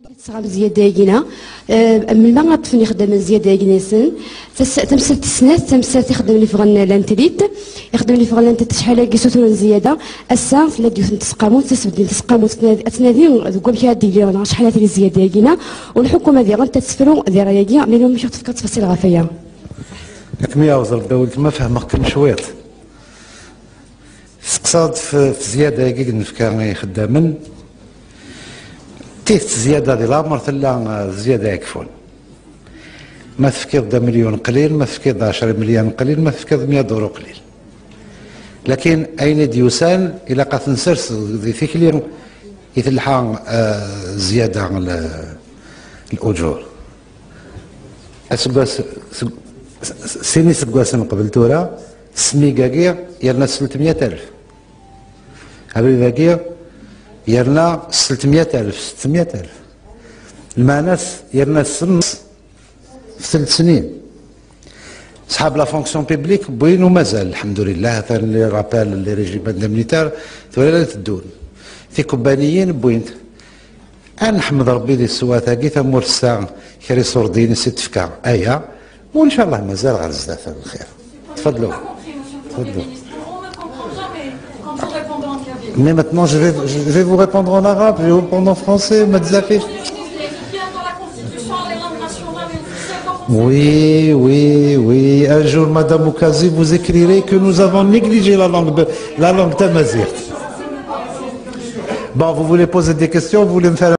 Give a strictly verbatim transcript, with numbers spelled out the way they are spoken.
Tesɣam zzyada-agi-na, eh, melmi ad ṭṭfen ixeddamen zzyada-agi-nsen? Tas-, tamsalt tis snat, tamsalt ixeddamen iffɣen lan tlit, ixeddamen iffɣen lan tlit acḥal-agi suturen zzyada, ass-a tella-d yiwet n tseqqamut, tasbeddi n tseqqamut, ad tnadi deg wamek ara d-yili neɣ acḥal ad tili zzyada-agi-na, u lḥukuma diɣen ad tefru di ṛṛay-agi, mi numi ad tefk ttfaṣil ɣef waya. Ad kem-yaɛwez Rebbi a weltma, fehmeɣ-kem cwiṭ. Teqsaḍ f-, f zzyada-agi i nefka i ixeddamen. Tidet, zzyada di leɛmer tella, eh, zzyada ikfun. Ma tefkiḍ-d amelyun qlil, ma tefkiḍ-d ɛecra imelyun qlil, ma tefkiḍ mya duru qlil. Lakin ayen i d-yusan, ilaq ad t-nsers di tikli i telḥa, eh, zzyada l-, l'ujur. Aseggas, seg, s-, s-, sin iseggasen qbel tura, ssmig-agi yerna s tletmya alef. Abrid-agi yerna s tletmya alef, s setmya alef. Lmeɛna-s yerna s semmes f telt snin. Ṣḥab la fonction publique wwin u mazal, lḥemdulillah, atan les rappels, les régimes indemnitaires, tura la teddun. Tikubbaniyin wwin-t. Ad neḥmed Rebbi di teswiɛt-agi, tamurt tessa kra iṣurdiyen i s-tefka aya, u ncallah mazal ɣer zdat lxir. Tfadlu. Tfadlu. Mais maintenant, je vais, je vais vous répondre en arabe, je vais vous répondre en français, ma txafeḍ. Oui, oui, oui. Un jour, Madame Oukasi, vous écrirez que nous avons négligé la langue, la langue tamazight. Bon, vous voulez poser des questions, vous voulez me faire